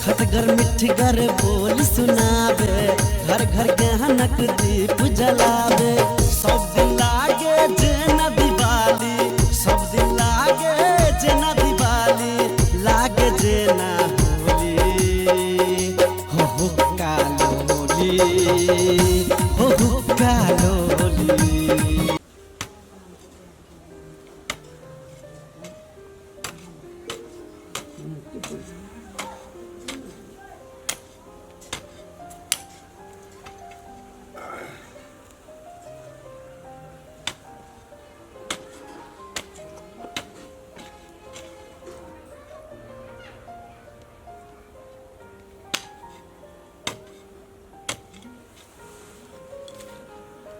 खटगर मिठगर बोल सुनावे, घर घर ज्ञानक दीप जलावे। सब दिन लागे जेना दिवाली, सब दिन लागे जेना दिवाली, लागे जेना होली, हो हो कालोली, हो हो कालोली।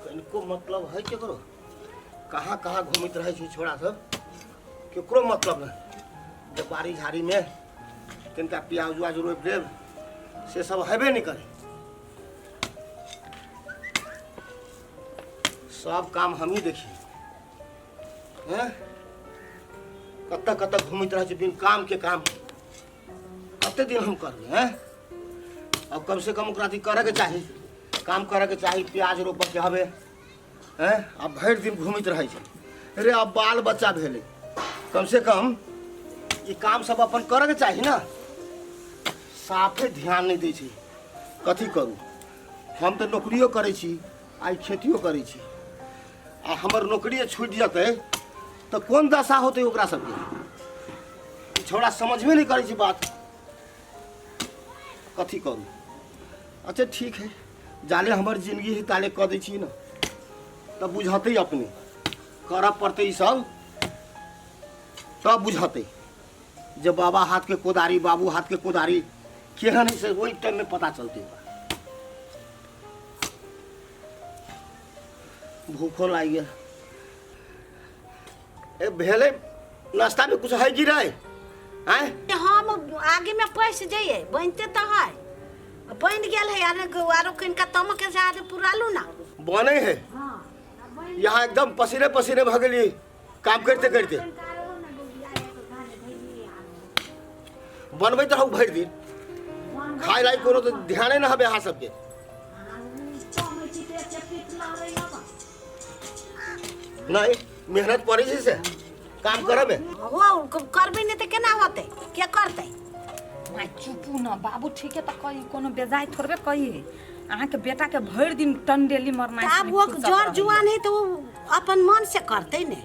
कनिको मतलब है केकरो? कहाँ कहाँ घूमैत रहै छै छोड़ा सब, केकरो मतलब नहि। जे बाड़ी झाड़ीमे कनिका प्याज उआज रोपि देब से सब हेबे नहि करे। सब काम हमही देखी हैं। कतऽ कतऽ घूमैत रहै छै बिन काम के काम। कते दिन हम करबै हैं? अब कम से कम ओकरा अथी करैके चाही, काम करैके चाही, प्याज रोपऽके हवे हैं। आब भरि दिन घूमैत रहै छै रे। आब बाल बच्चा भेलै, कम से कम ई काम सब अपन करैके चाही ने। साफे ध्यान नहि दै छै। कथी करू, हम तऽ नौकरियो करै छी आ ई खेतियो करै छी। आ हमर नौकरिए छूटि जेतै तऽ कोन दशा होतै ओकरा सबके? ई छौड़ा समझबे नहि करै छै बात। कथी करू? अच्छा ठीक है, जाले हमर जिंदगी है ताले कऽ दै छी ने, तब बुझतै अपने। करऽ पड़तै ई सब, तब बुझतै जे बाबा हाथके कोदारी, बाबू हाथके कोदारी केहन है, से ओहि टाइममे पता चलतै ओकरा। भूखो लागि गेल। ए भेलै नाश्ता में कुछ है कि नहीं? आँय? हम आगे में पैस जाइए, बनते तो है, बन गेल है। आरो आरो किनका तमक से आरे पुरालू ना। बने है यहाँ एकदम पसीने पसीने भऽ गेली काम करते करते। बनबैत रहू भरि दिन, खाय लायक कोनो तऽ ध्याने न हबे अहाँ सबके। नहीं मेहनत पड़ै छै से काम करऽ में। हो करबै नहि तऽ केना होतै? के करतै? माय चुपू न बाबू, ठीके तऽ कही, कोनो बेजाय थोड़बे कही। अहाँके बेटाके भरि दिन टंडेली मरनाइ। तऽ आब वो जर जुआन है तऽ ओ अपन मन से करतै ने।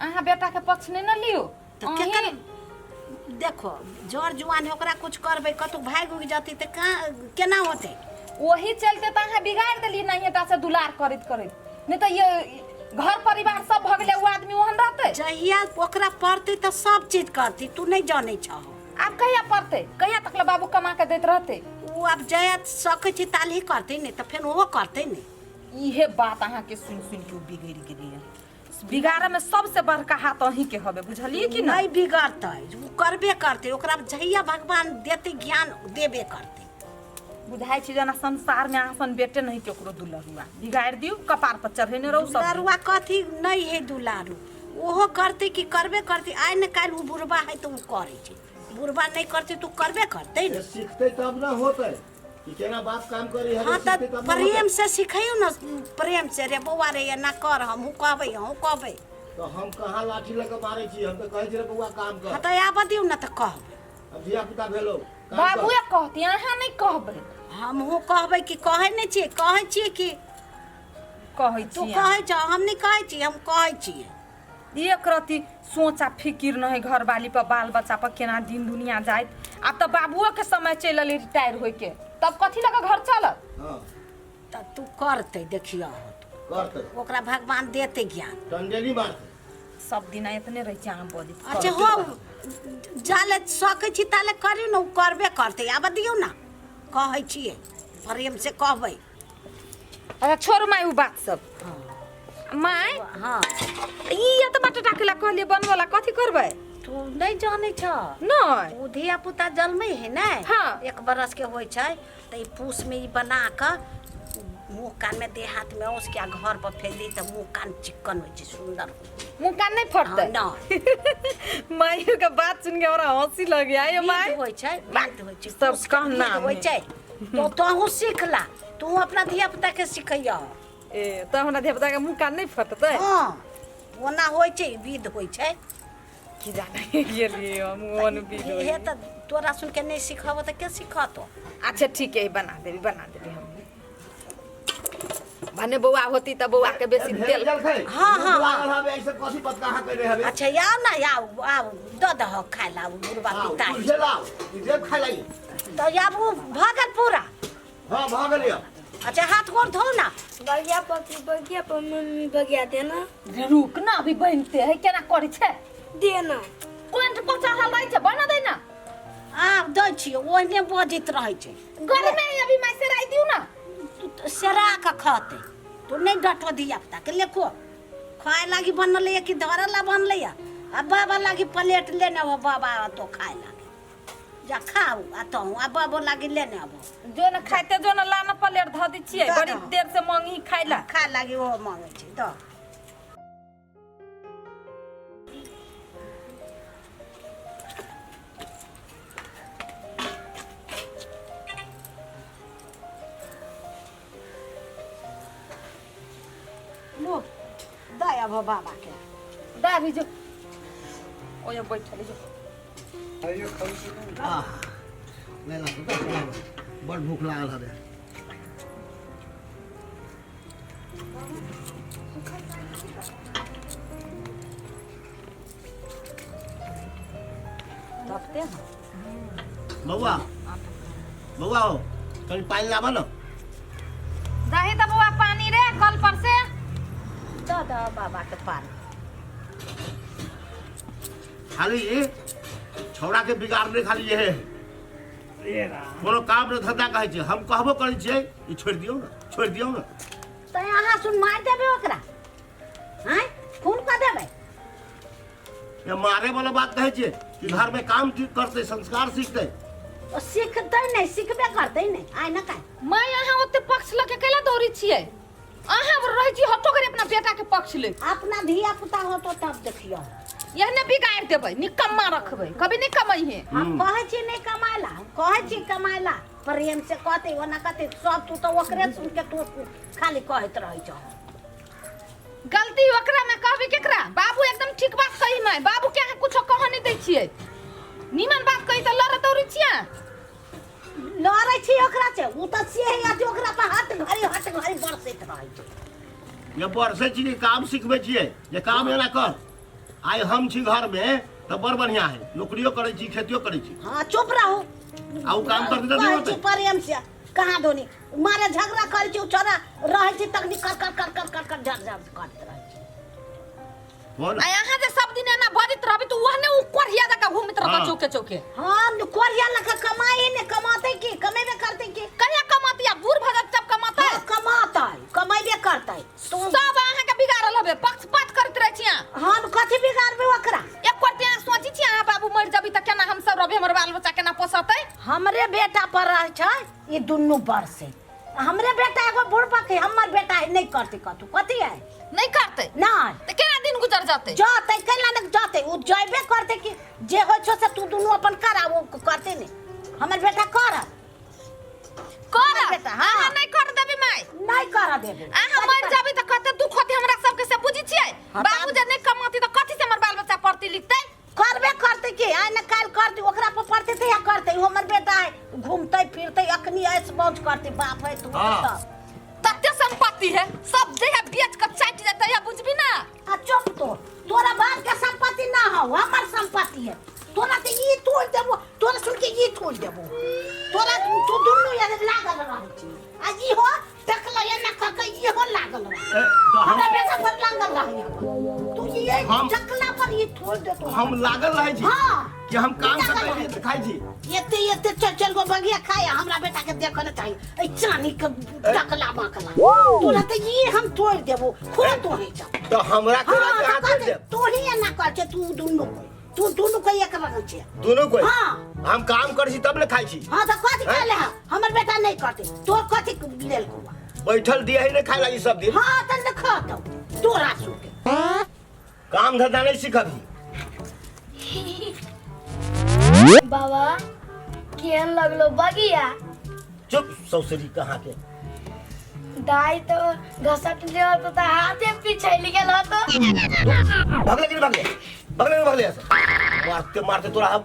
अहाँ बेटाके पक्ष नहि ने लियौ। तऽ केकर देखो, जर जुआन है, ओकरा कुछ करबै कतौ भागि उगि जतै तऽ कहाँ केना होतै? वही चलते तऽ अहाँ बिगाड़ि देलियै नहिये टा से दुलार करैत करैत, नहि तऽ ये घर परिवार सब भऽ गेलै, ओ आदमी ओहन रहतै? जहिया ओकरा पड़तै तऽ सब चीज करतै, तू नहि जानै छहो। आब कहिया पड़तै? कहिया तक ले बाबू कमा के दैत रहतै? ओ आब जया सकै छै ताल ही करतै, नहि तऽ फेर ओहो करतै ने। इहे बात अहाँके सुनि सुनि के ओ बिगड़ि गेलैया। बिगाड़े में सबसे बड़का हाथ अहीं के हवे, बुझलिए कि नहीं बिगड़तै, ओ करबे करतै। ओकरा जहिया भगवान देतै ज्ञान देबे करतै। बुझाइ छै जेना संसार में अहाँ सन बेटे नहीं केकरो। दुलरुआ बिगाड़ि दियौ, कपार पर चढ़ेने रहू सब। दुलारुआ कथी नहीं है, दुलारू ओहो करतै कि करबे करतै। आइ ने काल्हि ओ बुढ़बा है तऽ ओ करै छै, बुढ़बा नहीं करतै तऽ ओ करबे करतै ने। सीखतै तब ना होतै कि केना बाप काम करी है। हाँ तऽ प्रेम से सिखैयौ ने, प्रेम से। रे बौआ रे, एना कर, हमहूँ कहबै, अहूँ कहबै। तो हम कहाँ लाठी लऽ कऽ मारै छी? हम तऽ कहै छी रे बौआ, काम कर। हाँ तऽ आबऽ दियौ ने तऽ कहबै। अब धिया पुता भेलो, काम कर। बाबुए कहती, अहाँ नहीं कहबै। हमहूँ कहबै कि कहै नहि छियै? कहै छियै कि कहै तू छियै? कहै छ, हम नहि कहै छियै, हम कहै छियै। एक रति सोच आ फिकिर नहीं घरवाली पर, बाल बच्चा पर, केना दिन दुनिया जाइत। आब तऽ बाबुओ के समय चलि एलै रिटायर होय के, तब कथी लऽ कऽ घर चलत? हाँ। तऽ तू करतै, देखियौ। करतै। ओकरा भगवान देतै ज्ञान। टंडेली मारतै। सब दिन एतने रहै छै अहाँ बजैत। अच्छा हो, जाले सकै छी ताले करियौ ने, ओ करबे करतै। आबऽ दियौ ने, कहै छियै, प्रेम से कहबै। अच्छा छोड़ू माय उ बात सब। माय। हाँ। ई एतबा बटटा के ला कहलिए बनबो ला, कथी करबै? तू नहीं जानै छ? नहीं। ओ धिया पुता जन्मै है ने। हाँ। 1 बरस के होइ छै तऽ ई पूस में ई बना कऽ मुँह कान में देह हाथ में औस के आ घर पर फेंक दी तऽ मुँह कान चिक्कन होइ छै, सुंदर होइ छै। मुँह कान नहीं फटतै? हाँ, नहि। माइयो के बात सुन के हमरा हंसी लग गया ये माई। विध होइ छै, विध होइ छै। सब कुश के कहना विध होइ में। छै। तो तोहूँ सीख ला, तू अपना धिया पुता के सिखैया। ए तऽ हमरा धिया पुता के मुँह कान नहीं फटतै? हँ, ओना होइ छै, विध होइ छै। की जाने गेलियै हम ओन विध होइ। हे तऽ तोरा सुन के नहि सिखबो तऽ के सिखतो? अच्छा ठीक है, बना देबी, बना देबी हम। भने बौआ होती तऽ बौआ के बेसी तेल। हाँ, हाँ, लागल हवे ऐसे कथी पतका कहाँ करे हवे? अच्छा आउ ना, आउ आउ, दऽ दह खाय ला बुढ़बा पिता। तुझे लाओ, ई देव खाय लागी। तऽ आब ओ भऽ गेल पूरा? हाँ, भऽ गेल यौ। अच्छा हाथ गोड़ धो ना। बगिया पर बगिया पर मम्मी बगिया देना। रुक ना, अभी बनते है, केना करै छै? देना। कोन पर चढ़ल रहै छै, बना दे ना। आब दै छियै, ओहने बजैत रहै छै। गर्मी है अभी माय, सेराइ दियौ ना। तू तऽ सेरा कऽ खतै, तू नहि डटो धिया पुता के। लेखो खाए लागी बनलै है कि धरऽ ला बनलै है? आ बाबा लागी प्लेट लेने आबो, बाबा तो खाए लागी। जा खाउ आ तहूँ आ बाबो लागी लेने आबो। जो न खाइते जो न लाना, प्लेट धऽ दै छियै। दऽ बड़ी दहो। देर से मांगी खाइ ला। खाए लागी ओ मांगै छै दऽ। लो दऽ आबो बाबाके। दे अभी जो ओए बैठल जो। आह, नहि लागल तऽ बड़ भूख लागल हवे। तपते हँ। बौआ, बौआ हो, कनि पानि लाबऽ ने। दही तऽ बौआ पानी रे कल पर से। दऽ दऽ बाबाके पानी। खाली छौड़ा के बिगाड़ने खाली ये कोनो काम ने धंधा कहै छै। हम कहबो करै छियै, ई छोड़ि दियौ ने, छोड़ि दियौ ने। तऽ अहाँ सुन मारि देबै ओकरा? आँय, खून कऽ देबै? ये मारे वाला बात कहै छियै कि घर में काम ठीक करतै, संस्कार सीखतै। ओ सीखतै नहि, सिखबे करतै नहि आइ न काल्हि। माय, अहाँ ओते पक्ष लऽ के कैला दौड़ै छियै? अहाँ रहै छी हटो करे अपना बेटा के पक्ष ले। अपना धिया पुता होतो तब देखियौ। एहने बिगाड़ि देबै, निकम्मा रखबै, कभी नहि कमैहे। हम कहै छी नहि कमाय ला, हम कहै छी कमाय ला, प्रेम से कहतै ओना कहतै सब। तू तऽ ओकरे सुन के तू खाली कहैत रहै छौ। गलती ओकरा में कहबी केकरा? बाबू एकदम ठीक बात कही माय। बाबू के अहाँ कुछो कह नहीं दै छियै, नीमन बात कही तऽ लड़े दौड़ै छियै। लड़ै छी ओकरा से? ओ तऽ से है अथी, ओकरा पर हट घड़ी हट घड़ी बरसैत रहै छै। ये बरसै छी कि काम सिखबै छियै जे काम एना कर। आइ हम छी घर में तऽ बड़ बढ़िया है, नौकरियो करै छी, खेतियो करै छी। हाँ, चुप रहू। आ उ काम करतै तऽ नहि कहै होतै। छी प्रेम से कहाँ धोनी मारे झगड़ा करै छी। उ छोरा रहै छी तखनी कर कर कर कर कर कर झड़ झड़ करैत रहै छी। बोल। आ अहाँ जे सब दिन एना बजैत रहबै तऽ ओहने उ कोढ़िया जकाँ घूमैत रहत। हाँ। चौके चौके। हाँ, कोरिया लगा कमाई ने कमाते की कमेबे करते की? कहिया कमाती? आ बूढ़ भऽ जात तब कमातै? हाँ, कमातै, कमेबे करतै तू। सब अहाँके बिगाड़ल हबे, पक्षपात करैत रहै छी अहाँ। हम कथी बिगाड़बै ओकरा? एक बार अहाँ सोचै छी, अहाँ बाबू मरि जबी तऽ केना हम सब रहबै, हमर बाल बच्चा केना पोसतै? हमरे बेटा पर रहै छै ई दुनू बरसे। हमरे बेटा एगो बुढ़बा के, हमर बेटा है, नहीं करते कतू कथी है? नहि करतै? नहीं। तऽ केना दिन गुजर जतै? जतै, केना ने जतै? ओ जयबे करतै कि जे होइ छौ से तू दुनू अपन कर, आ ओ करतै नहि। हमर बेटा करत। कर। बेटा, हाँ। अहाँ नहि कर देबै माय? नहीं कर देबै। अहाँ मरि जाबी तऽ कते दुख होतै हमरा सबके से बुझै छियै? हाँ, बाबू जे नहि कमाती तऽ कथी से हमर बाल बच्चा पढ़तै लिखतै? करबे करतै कि आइ ने काल्हि करतै। ओकरा पर पड़तै तऽ इएह करतै। ओ हमर बेटा है, घूमतै फिरतै, अखनी ऐश मौज करतै। बाप है तू। हाँ। तऽ तते संपत्ति है सब देह बेच के चाटि जेतै, इएह बुझबी ना। आ चुप तो, तोरा बाप के संपत्ति ना हो, हमर संपत्ति है। तोरा तऽ ई तोड़ देबो, तोरा सुन के ई तोड़ देबो तोरा। तू दुनू यार लागल रहै छी, आ ई हो देखल एना कऽ के ई हो लागल रहै। ए, तऽ हम हमरा बेटा पर लागल रहै तू ये चकला पर, ई तोड़ देतो। हम लागल रहै छी हाँ। कि हम काम लागल करै रहै छी तऽ खाइ छी। एते एते चारि चारि गो बगिया खाय, आ हमरा बेटा के देखऽ ने चाही एहि चानी के टकला मकला। तोरा तऽ ई हम तोड़ देबो, खूब तोड़ै छ। तऽ हमरा हाँ, केना के तऽ हाथ कहते, देब? तोही एना कर छै। तू दुनू कोई, तू दुनू कोई एक रंग छै। दुनू कोई। हाँ। हम काम करै छी तब ने खाइ छी। हाँ, तऽ कथी खाय ले? हमर बेटा नहीं करते, तोर कथी लेल कुआ? बैठल दिया ही नहीं खाए लागी सब दिन। हाँ त ले खा तो तोरा सुके। काम धंधा नहीं सीखबी। बाबा केहन लगलो बगिया? चुप सौसरी कहाँ के। दाई तो घसट ले तो हाथे पिछैल गेल तो। भगले कि नहीं भगले? भगले नहीं भगले ऐसे मारते मारते तोरा हम